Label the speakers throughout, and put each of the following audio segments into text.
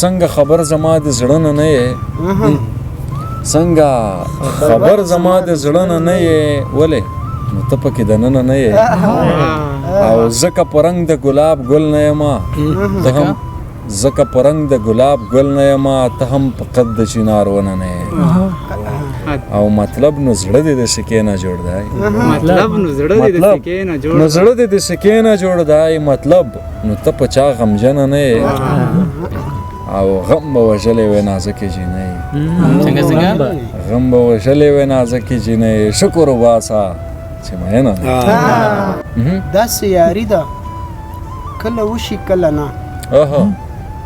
Speaker 1: څنګه خبر زما د زړه نه نه یې، څنګه خبر زما د زړه نه نه یې، ولې نو ته پکې دننه نه یې، او ځکه په رنګ د ګلاب ګل نه یم، ته هم ځکه په رنګ د ګلاب ګل نه یم، ته هم په قد د چنار ونه نه یې. او مطلب نو زړه دې د سکې نه جوړ دی،
Speaker 2: مطلب نو زړه دې د سکې نه جوړ،
Speaker 1: نو زړه دې د سکې نه جوړ دی، مطلب نو ته په چا غمجنه نه یې، او غم به وژلی وې نازکې جینۍ،
Speaker 3: څنګه څنګه
Speaker 1: غم به وژلی وې نازکې جینۍ، شکر وباسه چې مینه نه.
Speaker 4: داسې یاري ده کله وشي کله نه،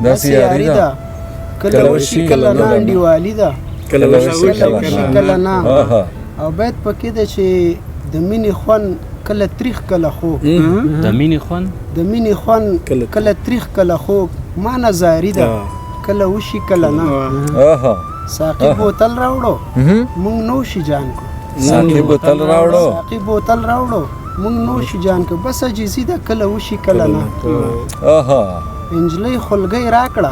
Speaker 1: داسې یاري ده
Speaker 4: کله وشي کله نه، انډیوالي ده
Speaker 1: کله وشي
Speaker 4: کله نه. او بیت پکې ده چې د مینې خوند کله تریخ کله خوږ،
Speaker 3: د مینې خوند،
Speaker 4: د مینې خوند کله تریخ کله خوږ، ما نه زاري ده کله وشي کله نه. ساقي بوتل راوړو مونږ نوشي جان کو،
Speaker 1: ساقي بوتل راوړو،
Speaker 4: ساقي بوتل راوړو مونږ نوشي جان کو، بس عاجزي ده کله وشي کله نه. انجلۍ خولګۍ راکړه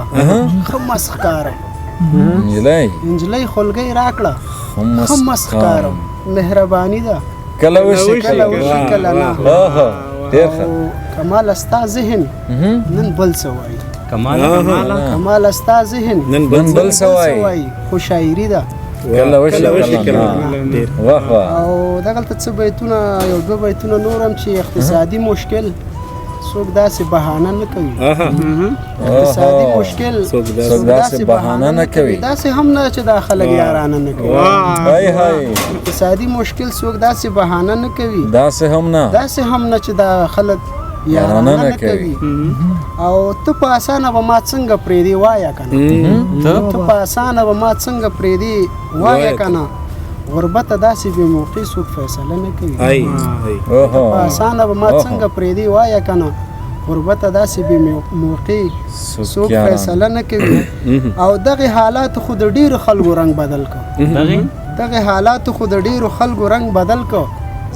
Speaker 4: ښه مست ښکارم،
Speaker 1: انجلۍ
Speaker 4: انجلۍ خولګۍ راکړه ښه مست ښکارم، مهرباني ده
Speaker 1: کله وشي
Speaker 4: کله وشي کله نه.
Speaker 1: ډېر ښه.
Speaker 4: کمال ستا ذهن نن بل څه وایي،
Speaker 3: کمال
Speaker 4: کمال ستا ذهن
Speaker 1: نن بل څه وایي،
Speaker 4: خو شاعري ده
Speaker 1: کله وشي کله نه. واه واه.
Speaker 4: او دغلته څه بیتونه، یو دوه بیتونه نور هم چې اقتصادي مشکل څوک داسې بهانه نه کوي، اقتصادي مشکل
Speaker 1: څوک داسې بهانه نه کوي،
Speaker 4: داسې هم نه چې دا خلک یارانه نه کوي.
Speaker 1: های های.
Speaker 4: اقتصادي مشکل څوک داسې بهانه نه کوي،
Speaker 1: داسې هم نه،
Speaker 4: داسې هم نه چې دا خلک یارانه نه کوي. او ته په اسانه به ما څنګه پرېږدې وایه که نه، ته په اسانه به ما څنګه پرېږدې وایه که نه، غربته داسې بې موقع څوک فیصله نه کوي. په اسانه به ما څنګه پرېږدې وایه که نه، غربته داسې بې موقع څوک فیصله نه کوي. او دغه حالات خو د ډېرو خلکو رنګ بدل کړ، دغه حالات خو د ډېرو خلکو رنګ بدل کړ،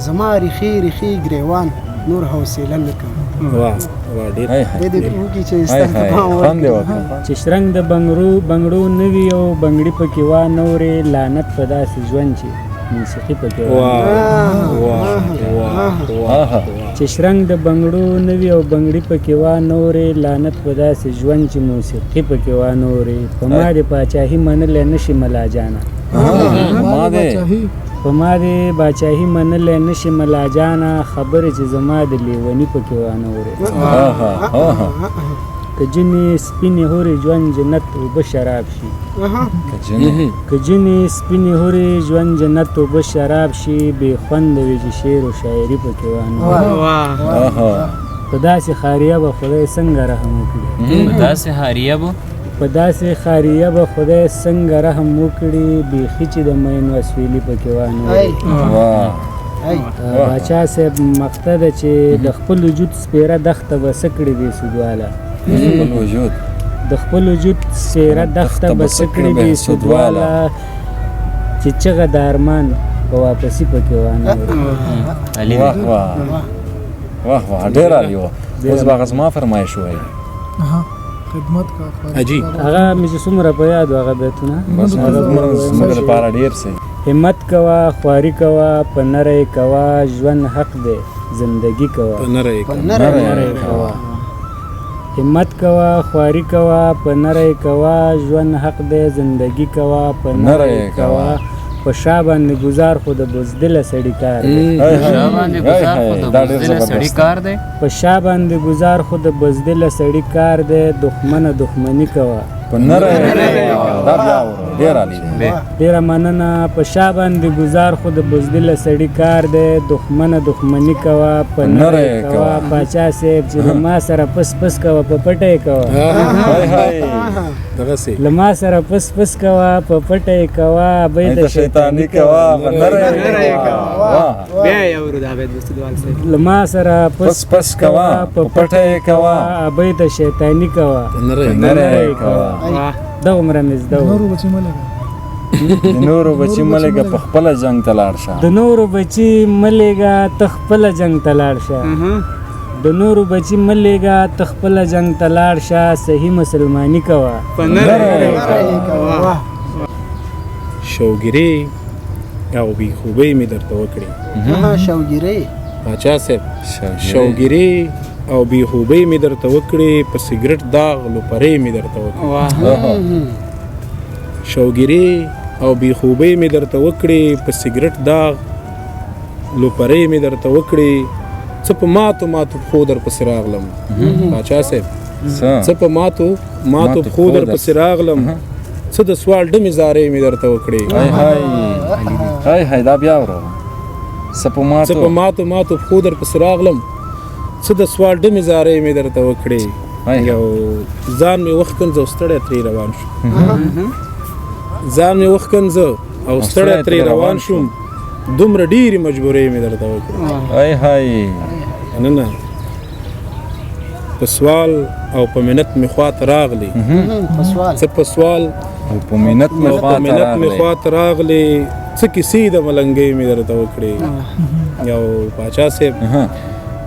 Speaker 4: زما ریښې ریښې ګریوان نور حوصله نه کوي.
Speaker 5: واه واه ډېر
Speaker 4: دې وکړي چې
Speaker 2: چې شرنګ د بنګړو نه وي او بنګړي پکې وا نه اورې، لعنت په داسې ژوند چې موسیقي پکې
Speaker 5: واه.
Speaker 2: چې شرنګ د بنګړو نه وي او بنګړي پکې وا نه اورې، لعنت په داسې ژوند چې موسیقي پکې وا نه اورې. په ما دې پاچاهي منلی نه شي ملا جانه، په ما دې باچاهي منلی نه شي ملا جانه، خبرې چې زما د لیوني پکې وانه اورې. که جنې سپینې هورې ژوند جنت اوبه شراب شي، که جنې سپینې هورې ژوند جنت اوبه شراب شي، بې خونده وي چې شعر او شاعري پکې وانه اورې. په داسې ښاریه به خدای څنګه رحم وکړي،
Speaker 3: په داسې ښاریه به،
Speaker 2: په داسې ښاریه به خدای څنګه رحم وکړي، بیخي چې د مین وسویلي پکې وانه اوري. باچا صاحب مقته ده چې د خپل وجود سپېره دښته به څه کړي بې سودواله، د خپل وجود سپېره دښته به څه کړي بې سودواله، چې چغه د ارمان په واپسي پکې وانه اوري.
Speaker 1: واه واه واه واه ډېر عالي و. اوس به هغه زما فرمایش ووایي.
Speaker 6: خدمت کا
Speaker 5: عجیب.
Speaker 2: هغه مې چې څومره په یاد و هغه بیتونه
Speaker 1: بس زموږ لپاره ډېر څه.
Speaker 2: همت کوه خواري کوه په نره یې کوه، ژوند حق دی زندګي کوه،
Speaker 5: په نره یې
Speaker 2: کوه. همت کوه خواري کوه په نره یې کوه، ژوند حق دی زندګي کوه، په نره یې کوه. په شا باندې ګزار خو د بزدله سړي کار دی، په شا باندې ګزار خو د بزدله سړي کار دی، دښمنه دښمني کوه
Speaker 1: په نره یې کوه. دا بیا اورو، ډېر عالي دی،
Speaker 2: ډېره مننه. په شا باندې ګزار خو د بزدله سړي کار دی، دښمنه دښمني کوه په نره یې کوه. پاچا صاحب چې له ما سره پس پس کوه په پټه یې کوه، له ما سره پس پس کوه په پټه یې کوه، ابۍ د
Speaker 1: شیطاني کوه په نره یې کوه.
Speaker 2: بیا یې اورو دا بیت له ما سره پس
Speaker 1: پس کوه په پټه یې کوه،
Speaker 2: ابۍ د شیطاني کوه
Speaker 5: په
Speaker 1: نره یې کوه.
Speaker 2: دغومره مې زده وو.
Speaker 1: د نورو بچي مه لېږه په خپله جنګ ته لاړ شه،
Speaker 2: د نورو بچي مه لېږه ته خپله جنګ ته لاړ شه، د نورو بچی مه لېږه، ته خپله جنګ ته لاړ شه، صحیح مسلماني کوه.
Speaker 5: په نره یې کوه.
Speaker 7: شوګیرې او بې خوبۍ مې درته وکړې.
Speaker 4: شوګیرې
Speaker 7: پاچا صاحب، شوګیرې او بې خوبۍ مې درته وکړې، په سګرټ داغ لوپرې مې درته وکړې. شوګیرې او بې خوبۍ مې درته وکړې، په سګرټ داغ لوپرې مې درته وکړې، څه په ماتو ماتو پښو در پسې راغلم. پاچا صاحب، څه په ماتو ماتو پښو در پسې راغلم، څه د سوال ډمې زارۍ مې درته وکړې.
Speaker 1: های های های، دا بیا وروره. څه په ماتو،
Speaker 7: څه په ماتو ماتو پښو در پسې راغلم، څه د سوال ډمې زارۍ مې درته وکړې. یو ځان مې وښکنځه او ستړی ترې روان شوم. ځان مې وښکنځه او ستړی ترې روان شوم، دومره ډېرې مجبورۍ مې درته وکړې.
Speaker 1: های های.
Speaker 7: مننه. په سوال او په منت مې خواته راغلې. څه په سوال
Speaker 1: او په منت مې
Speaker 7: خواته راغلې، څه کیسې د ملنګۍ مې درته وکړې. یو پاچا صاحب،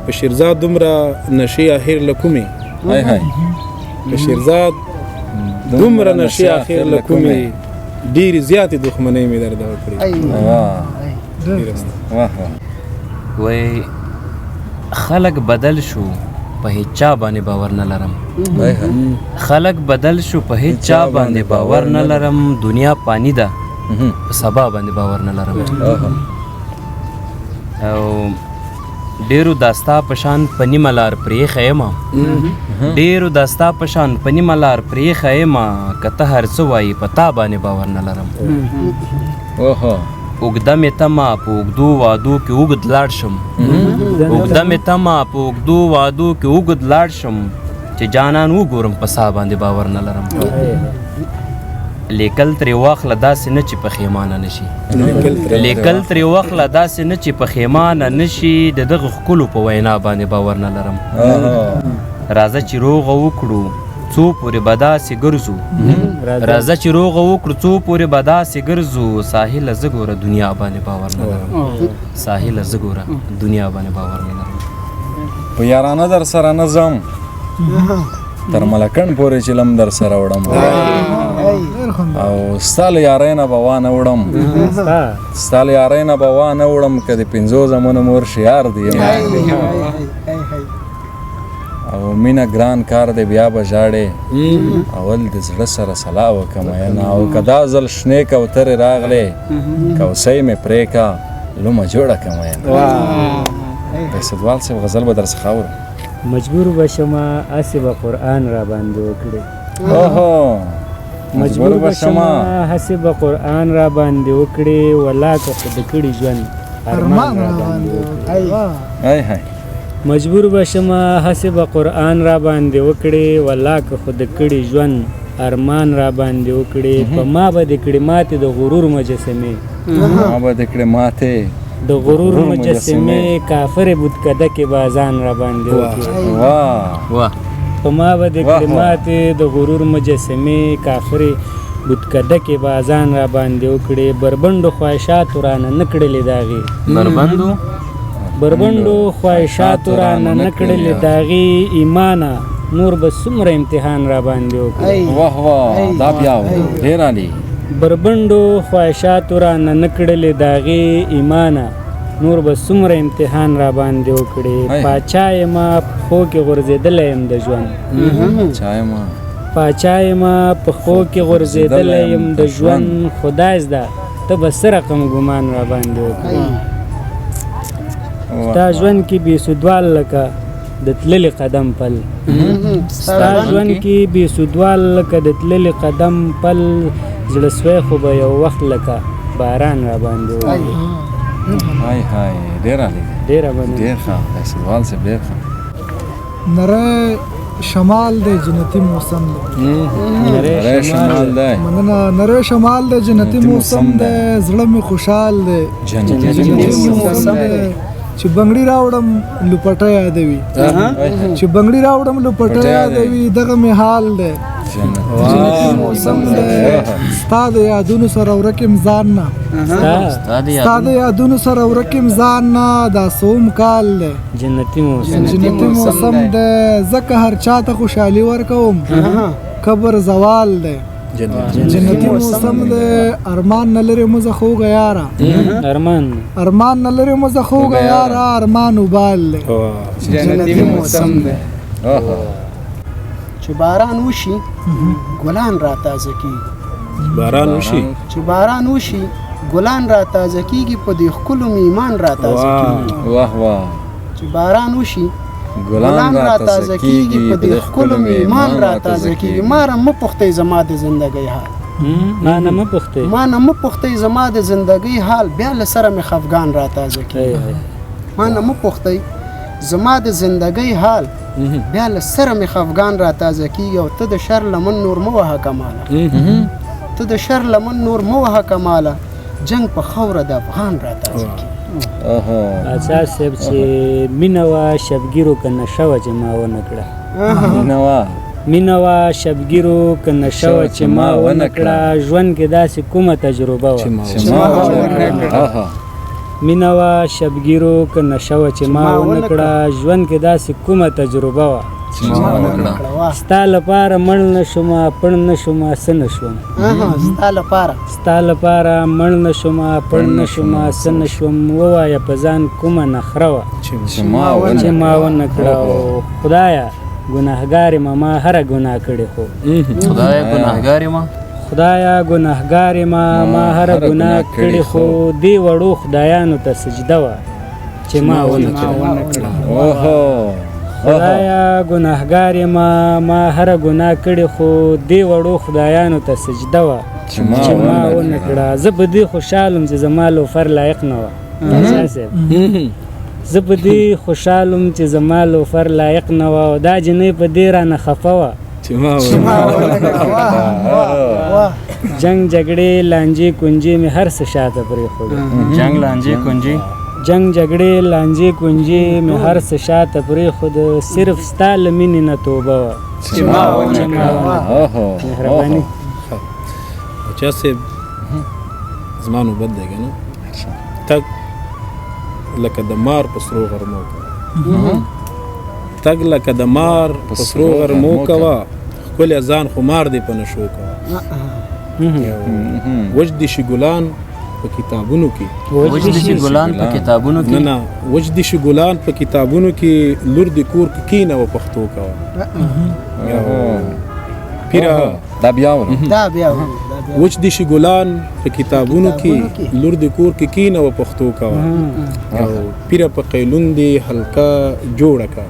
Speaker 7: په شیرزاد دومره نشې اخر له کومې، په شیرزاد دومره نشې اخر له کومې، ډېرې زیاتې دښمنۍ مې درته وکړې.
Speaker 1: واه واه.
Speaker 3: وای خلک بدل شو په هیڅ چا باندې باور نه لرم. خلک بدل شو په هیڅ چا باندې باور نه لرم، دنیا پانی ده په سبا باندې باور نه لرم. او ډېرو داستا په شان په نیمه لار پرېښی یم، ډېرو داستا په شان په نیمه لار پرېښی یم، که ته هر څه وایي په تا باندې باور نه لرم. اوږده مې تمه په اوږدو وعدو کې اوږد لاړ شم، اوږده مې تمه په اوږدو وعدو کې اوږد لاړ شم، چې جانان وګورم په سا باندې باور نه لرم. لیکل ترې واخله داسې نه چې پښیمانه نه شي، لیکل ترې واخله داسې نه چې پښیمانه نه شي، د دغه ښکلو په وینا باندې باور نه لرم. راځه چې روغه وکړو څو پورې به داسې ګرځو، راځه چې روغه وکړو څو پورې به داسې ګرځو، ساحله زه ګوره دنیا باندې باور نه لرم، ساحله زه ګوره دنیا باندې باور نه لرم.
Speaker 1: په یارانه در سره نه ځم، تر ملکن پورې چې لم در سره وړم، او ستا له یارۍ نه به وانه وړم، ستا له یارۍ نه به وانه وړم، که د پنځو زامنو مور شي یار دی. او مینه ګران کار دی بیا به ژاړې، اول د زړه سره سلا وکړه مینه، او که دا ځل شنې کوترې راغلې کوسۍ مې پرې که لومه جوړه که مینه. بهسودوال صاحب غزل به درڅخه اورم.
Speaker 2: مجبور به شمه هسې به قرآن را باندې وکړې.
Speaker 1: اوهو،
Speaker 2: مجبور به شمه هسې به قرآن را باندې وکړې، ولا که خو د کړي ژوند ارمان را باندې وکړې. مجبور به شمه هسې به قرآن را باندې وکړې، ولا که خو د کړي ژوند ارمان را باندې وکړې. په ما به دې کړې ماتې د غرور مجسمې،
Speaker 1: ما به دې کړې ماتې
Speaker 2: د غرور مجسمې، کافر بتکده کې به ځان را باندې وکړې.
Speaker 1: واه،
Speaker 2: په ما به دې کړې ماتې د غرور مجسمې، کافر بتکده کې به ځان را باندې وکړې. بربنډو خواهشاتو رانه نه کړلې داغې، بربنډو خواهشاتو رانه نه کړلې داغې، ایمانه نور به څومره امتحان را باندې وکړې.
Speaker 1: واه واه، دا بیا ډېر عالي.
Speaker 2: بربنډو خواهشاتو رانه نه کړلې داغې، ایمانه نور به څومره امتحان را باندې وکړې. پاچا یمه پښو کې غورځېدلی یم د ژوند، پاچا یمه پښو کې غورځېدلی یم د ژوند، خدای زده ته به څه رقم ګمان را باندې وکړې. ستا ژوند کې بېسودوال لکه د تللي قدم پل، ستا ژوند کې بېسودوال لکه د تللي قدم پل، زړه سوی خو به یو وخت لکه باران را باندې وکړي.
Speaker 1: های های، ډېر عالي،
Speaker 2: ډېره مننه،
Speaker 1: ډېر ښه بېسودوال صاحب، ډېر ښه.
Speaker 6: نری شمال دی جنتي موسم دی،
Speaker 1: نری شمال دی،
Speaker 6: مننه. نری شمال دی جنتي موسم دی، زړه مې خوشحال دی
Speaker 1: جنتي
Speaker 6: موسم دی، چې بنګړي راوړم لوپټه یادوي، چې بنګړي راوړم لوپټه یادوي، دغه مې حال دی جنتي موسم دی. ستا د یادونو سره ورک یم ځان نه، ستا د یادونو سره ورک یم ځان نه، دا څوم کال دی.
Speaker 2: جنتي موسم،
Speaker 6: جنتي موسم دی. ځکه هر چا ته خوشحالي ورکوم، قبر زوال دی. جنتي موسم دی. ارمان نه لرې مزه خوږه یاره،
Speaker 2: ارمان
Speaker 6: ارمان نه لرې مزه خوږه یاره، ارمان وبال دی.
Speaker 8: جنتي موسم دی.
Speaker 4: چې باران وشي ګلان را تازه کېږي،
Speaker 7: باران وشي،
Speaker 4: چې باران وشي ګلان را تازه کېږي، په دې ښکلو مې ایمان را تازه کېږي.
Speaker 1: واه واه.
Speaker 4: چې باران وشي ګلان را تازه کېږي، په دې ښکلو مې ایمان را تازه کېږي. ما نه مه پوښتئ زما د زندګۍ حال،
Speaker 2: ما نه مه پوښتئ،
Speaker 4: ما نه مه پوښتئ زما د زندګۍ حال، بیا له سره مې خفګان را تازه کېږي. ما نه مه پوښتئ زما د زندګۍ حال، بیا له سره مې خفګان را تازه کېږي. او ته د شر لمن نور مه وهه کماله، ته د شر لمن نور مه وهه کماله، جنګ په خاوره د افغان را تازه کېږي.
Speaker 2: پاچا صاحب چې مینه وه شبګیرو که نشه وه چې ما ونه کړه،
Speaker 1: مینه وه،
Speaker 2: مینه وه شبګیرو که نشه وه چې ما ونه کړه، ژوند کې داسې کومه تجربه وه
Speaker 1: چې ما ونه کړه.
Speaker 2: مینه وه شبګیرو که نشه وه چې ما ونه کړه، ژوند کې داسې کومه تجربه وه
Speaker 1: چې ما ونه کړه.
Speaker 2: ستا لپاره مړ نه شوم، پړ نه شوم، څه نه شوم.
Speaker 4: ستا لپاره،
Speaker 2: ستا لپاره مړ نه شوم، پړ نه شوم، څه نه شوم. ووایه په ځان کومه نخره وه
Speaker 1: چې ما
Speaker 2: ونه کړه. خدایه ګناهګار یم، ما هره ګناه کړې، خو
Speaker 3: خدایه ګناهګار یم،
Speaker 2: خدایا ګناهګار یم، ما هره ګناه کړې، خو دې وړو خدایانو ته سجده وه چې ما ونه کړه. خدایا ګناهګار یم، ما هره ګناه کړې، خو دې وړو خدایانو ته سجده وه چې ما ونه کړه. زه په دې خوشحال یم چې زما لوفر لایق نه وه. زه په دې خوشحال یم چې زما لوفر لایق نه وه، او دا جینۍ په دې رانه خفه وه
Speaker 7: چې ما ونه کړه.
Speaker 2: جنگ جګړې لانجې کنجې مې هر څه شاته پرېښودل.
Speaker 3: جنگ لانجې کنجې،
Speaker 2: جنگ جګړې لانجې کنجې مې هر څه شاته پرېښود، صرف ستا له مینې نه توبه وه
Speaker 8: چې ما ونه کړه.
Speaker 2: مهرباني.
Speaker 7: پاچا صاحب زما نوبت دی که نه؟ تګ لکه د مار په سرو غرمو کوه، تګ لکه د مار په سرو غرمو کوه، ښکلی ځان خو مار دی په نشو کوه. وچ دي شي ګلان په کتابونو کې،
Speaker 3: وچ دي شي ګلان په کتابونو کې،
Speaker 7: نه نه، وچ دي شي ګلان په کتابونو کې، لور دې کور کې کښېنه او پښتو کوه. پیره
Speaker 1: دا بیا وره،
Speaker 4: دا بیا وره.
Speaker 7: وچ دي شي ګلان په کتابونو کې، لور دې کور کې کښېنه او پښتو کوه. او پیره په قیلون دې حلقه جوړه که،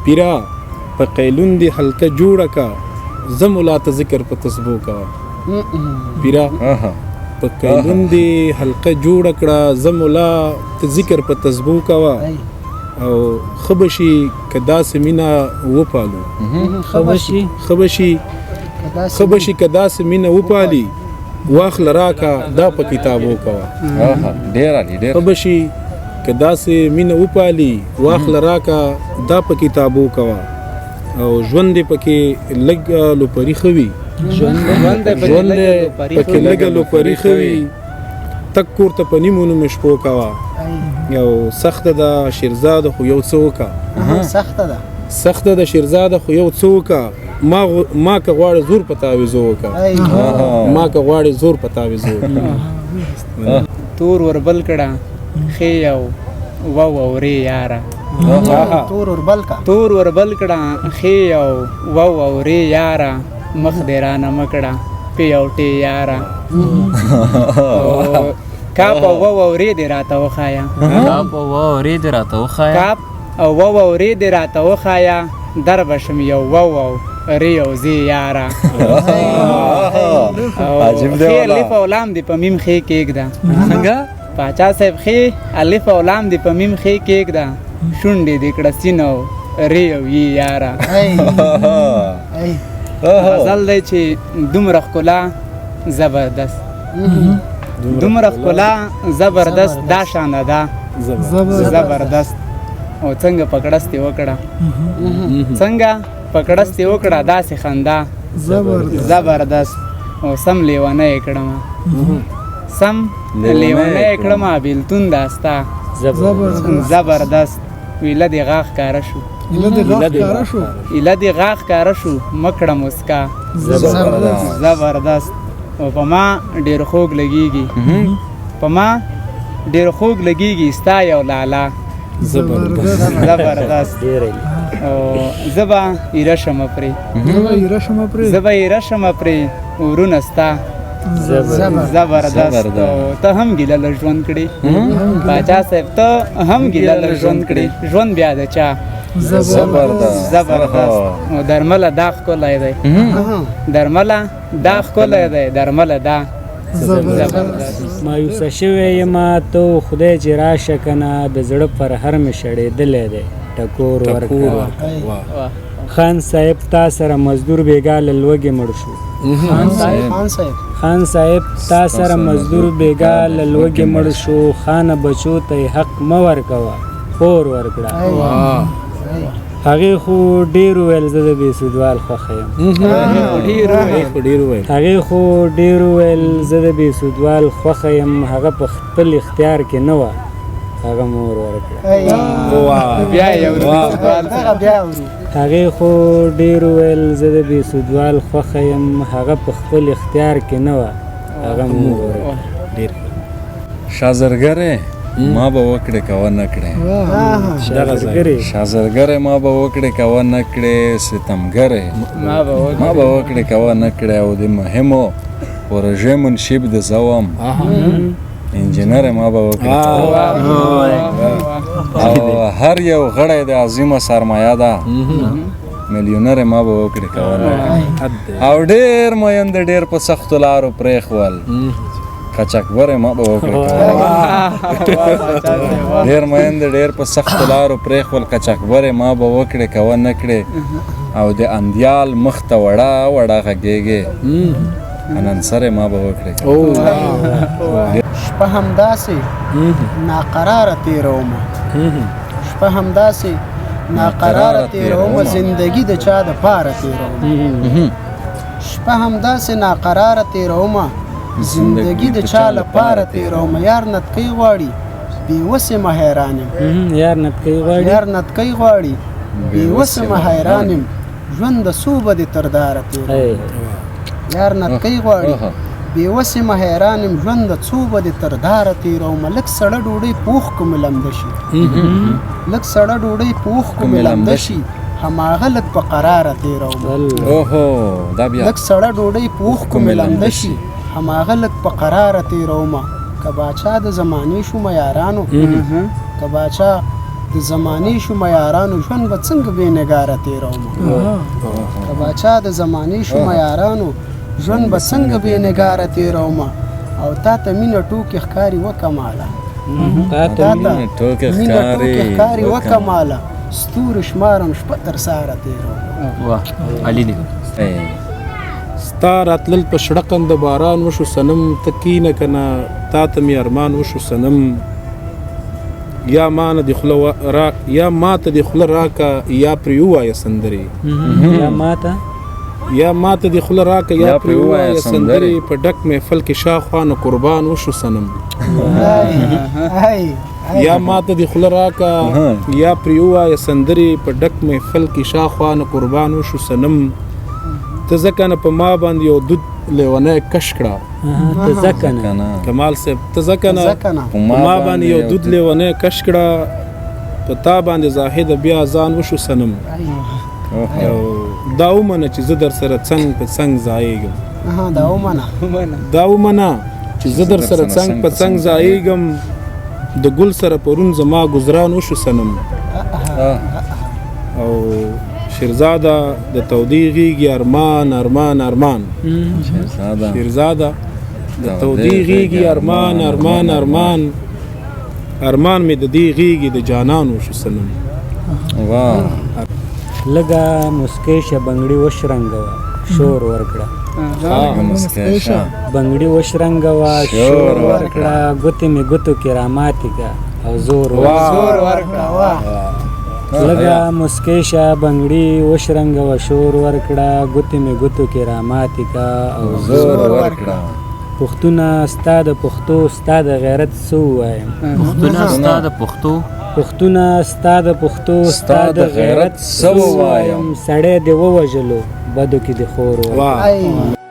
Speaker 7: پیره په قیلون دې حلقه جوړه که، زه ملا ته ذکر په تسبو کوه. پیره په قیلون دې حلقه جوړه کړه، زه ملا ته ذکر په تسبو کوه. او ښه به شي که داسې مینه وپالو،
Speaker 2: ښه به شي،
Speaker 7: ښه به شي، ښه به شي که داسې مینه وپالي، واخله راکه دا په کتابو کوه.
Speaker 1: ډېر عالي، ډېر.
Speaker 7: ښه به شي که داسې مینه وپالي، واخله راکه دا په کتابو کوه. او ژوند دې پکې لږ لوپري ښه وي،
Speaker 2: ژوند
Speaker 7: دې پکې لږه لوپري ښه وي، تک کور ته په نیمو نیمو شپو کوه. یو سخته ده شیرزاده خو یو څه وکړه،
Speaker 4: سخته ده،
Speaker 7: سخته ده شیرزاده خو یو څه وکړه، ما که غواړې زور په تاویزو وکړه، ما که غواړې زور په تاویزو وکړه.
Speaker 8: تور وربل کړه ښې یو واو او رې یاره،
Speaker 4: تور وربل کړه،
Speaker 8: تور وربل کړه ښې یو واو او رې یاره، مخ دې رانه مه کړه پې او ټې یاره. کاپ او واو او رې دې راته وښایه،
Speaker 3: کاپ او واو او رې دې راته وښایه،
Speaker 8: کاپ او واو او رې دې راته وښایه، در به شم یو واو او رې او زې یاره. ښې الف او لام دې په میم ښې کېږده.
Speaker 3: څنګه؟
Speaker 8: پاچا صاحب ښې الف او لام دې په میم ښې کېږده، شونډې دې کړه سین او رې او یې یاره. غزل دی چې دومره ښکلا زبردست، دومره ښکلا زبردست، دا شانه ده زبردست. او څنګه پکړستې وکړه، څنګه پکړستې وکړه، داسې خندا زبردست. او سم لیونی یې کړم، سم لیونی یې کړم، بېلتون دا ستا. زبردست. ویله دې غاښ ښکاره شو، ایله دې غاښ ښکاره شو، مه کړه موسکا. زبردست. او په ما ډېر خوږ لګېږي، په ما ډېر خوږ لګېږي ستا یو لالا. زبردست. او زه به ایره شمه پرې، زه به ایره شمه پرې، ورونه ستا. زبردست. ته هم ګیله له ژوند کړې باچا صاحب، ته هم ګیله له ژوند کړې، ژوند بیا د چا. زبردست. او درمله دا ښکلی دی، درمله دا ښکلی دی، درمله دا.
Speaker 2: زبردست. مایوسه شوی یم ته خدای چې راشه که نه، د زړه پرهر مې شړېدلی دی، ټکور ورکړه. خان صاحب تا سره مزدور بیګا له لوږې مړ شو. خان صاحب تا سره مزدور بیګا له لوږې مړ شو، خانه بچو ته یې حق مه ورکوه، خور ورکړه. هغې خو ډېر وویل زه د بېسودوال خوښه یم. هغې خو ډېر وویل زه د بېسودوال خوښه یم، هغه په خپل اختیار کې نه وه، هغه مور ورکړه. هغې خو ډېر وویل زه د بېسودوال خوښه یم، هغه په خپل اختیار کې نه وه، هغه مور ورکړه.
Speaker 1: شازرګرې ما به وکړې که ونه کړې، شازرګرې ما به وکړې که ونه کړې، ستمګرې ما به وکړې که ونه کړې، او د مهمو پروژې منشیب د زه وم، انجینر ما به وکړې. او هر یو غړی د عظیمه سرمایه ده، میلیونر ما به وکړې که ونه کړې. او ډېر میین د ډېر په سختو لارو پرېښول، قاچاقبر ما به وکړې. ډېر میین د ډېر په سختو لارو پرېښول، قاچاقبر ما به وکړې که ونه کړې. او د اندیال مخ ته وړه وړه غږېږې، اننسر ما به وکړې.
Speaker 4: شپه همداسې ناقراره تېرومه، شپه همداسې ناقراره تېرومه، زندګي د چا د پاره تېرومه. شپه همداسې ناقراره تېرومه، زندګي د چا لپاره تېرومه. یار نتکۍ غواړي بې وسې مه حیران یم،
Speaker 2: یار نتکۍ غواړي،
Speaker 4: یار نتکۍ غواړي بې وسې مه حیران یم، ژوند د څو به دې تر داره تېروم. یار نتکۍ غواړي بې وسې مه حیران یم، ژوند د څو به دې تر داره تېرومه. لږ سړه ډوډۍ په اوښکو مې لمده شي، لږ سړه ډوډۍ په اوښکو مې لمده شي، هماغه لږ په قراره تېرومه. لږ سړه ډوډۍ په اوښکو مې لمده شي، هماغه لږ په قراره تېرومه. که باچا د زمانې شومه یارانو، که باچا د زمانې شومه یارانو، ژوند به څنګه بې نګاره تېرومه. که باچا د زمانې شومه یارانو، ژوند به څنګه بې نګاره تېرومه. او تا ته مینه ټوکې ښکاري وکماله، تا ته مینه ټوکې ښکاري وکماله، ستوري شمارم شپه تر سهاره تېرومه.
Speaker 3: واه علي دی.
Speaker 7: ستا راتلل په شړقند باران وشو صنم، ته کینه که نه تا ته مې ارمان وشو صنم. یا ما نه دې خوله را، یا ما ته دې خوله راکه، یا پرې ووایه سندرې.
Speaker 2: یا ما ته،
Speaker 7: یا ما ته دې خوله راکه، یا پرې ووایه سندرې، په ډک محفل کې شاخوا نه قربان وشو صنم. یا ما ته دې خوله راکه، یا پرې ووایه سندرې، په ډک محفل کې شاخوا نه قربان وشو صنم. ته ځکه نه په ما باندې یو دود لیونی کش کړه،
Speaker 2: ته ځکه نه
Speaker 7: کمال صاحب، ته ځکه نه په ما باندې یو دود لیونی کش کړه، په تا باندې زاهده بیا ځان وشو صنم. دا ومنه چې زه در سره څنګ په څنګ ځایېږم،
Speaker 4: دا ومنه،
Speaker 7: دا ومنه چې زه در سره څنګ په څنګ ځایېږم، د ګل سره پرون زما ګذران وشو صنم. او شیرزاده د تودې غېږې ارمان ارمان ارمان، شیرزاده د تودې غېږې ارمان ارمان ارمان، ارمان مې د دې غېږې د جانان وشو صنم.
Speaker 1: واه.
Speaker 2: لږه موسکۍ شه بنګړي وشرنګوه، شور ورکړه.
Speaker 1: موسکۍ شه
Speaker 2: بنګړي وشرنګوه، شور ورکړه، ګوتې مې ګوتو کې راماتې که او زور
Speaker 8: ورکړه.
Speaker 2: لږه موسکۍ شه بنګړي وشرنګوه شور ورکړه ګوتې مې ګوتو کې راماتې کا او
Speaker 1: زور ورکړه.
Speaker 2: پښتونه ستا د پښتو ستا د غیرت څه ووایم.
Speaker 3: پښتونه ستا د پښتو
Speaker 2: پښتونه ستا د پښتو
Speaker 1: ستا د غیرت څه ووایم.
Speaker 2: سړی دې ووژلو بدو کې دې خور ورکړه.